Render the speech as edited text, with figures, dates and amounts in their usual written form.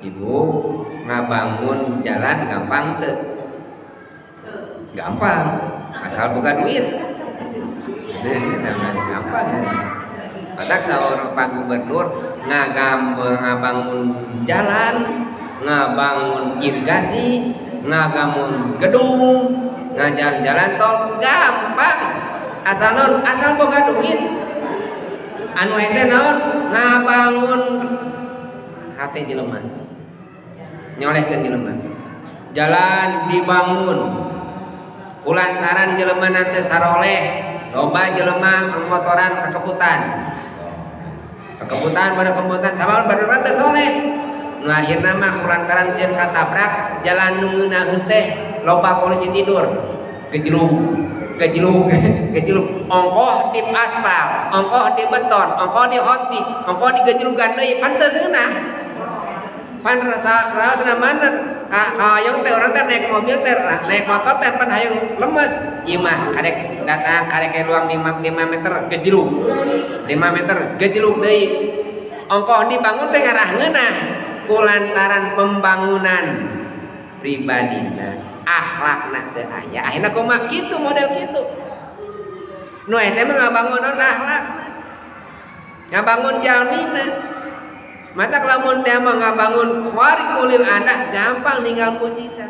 Ibu ngabangun jalan gampang teu? Gampang, asal boga duit. Gampang. Matak saur Pak Gubernur ngabangun jalan, ngabangun irigasi, ngabangun gedung, ngajar jalan tol gampang. Asal naon? Asal boga duit. Anu hese naon? Ngabangun hati jelema. Nyolehkeun jelema. Jalan dibangun. Kulantaran jelema teu saroleh, loba jelema motoran kakeputan. Kakeputan pada keputan sama baru teu soleh. Nu akhirna mah kulantaran sieun katabrak jalan nu ngeunaheun teh loba polisi tidur. Gejlug, gejlug, gejlug. Ongkoh di aspal, ongkoh di beton, ongkoh di hot mix, ongkoh di gejlugan deui, pan teu ngeunah. Pan rasa rasana mana hayang teh orang teh naik mobil teh naik motor teh pan hayang lemes. Ieu mah karek datang karek luang 5 meter gejlug. 5 meter gejlug deui. Ongkoh dibangun teh ngarah ngeunah kulantaran pembangunan pribadina, akhlakna teu aya. Akhirna kumaha kitu model kitu. Nu hese mah ngabangun akhlak. Ngabangun jalmina. Mata lamun teh mah ngabangun khariqul adah gampang ninggal mukjizat.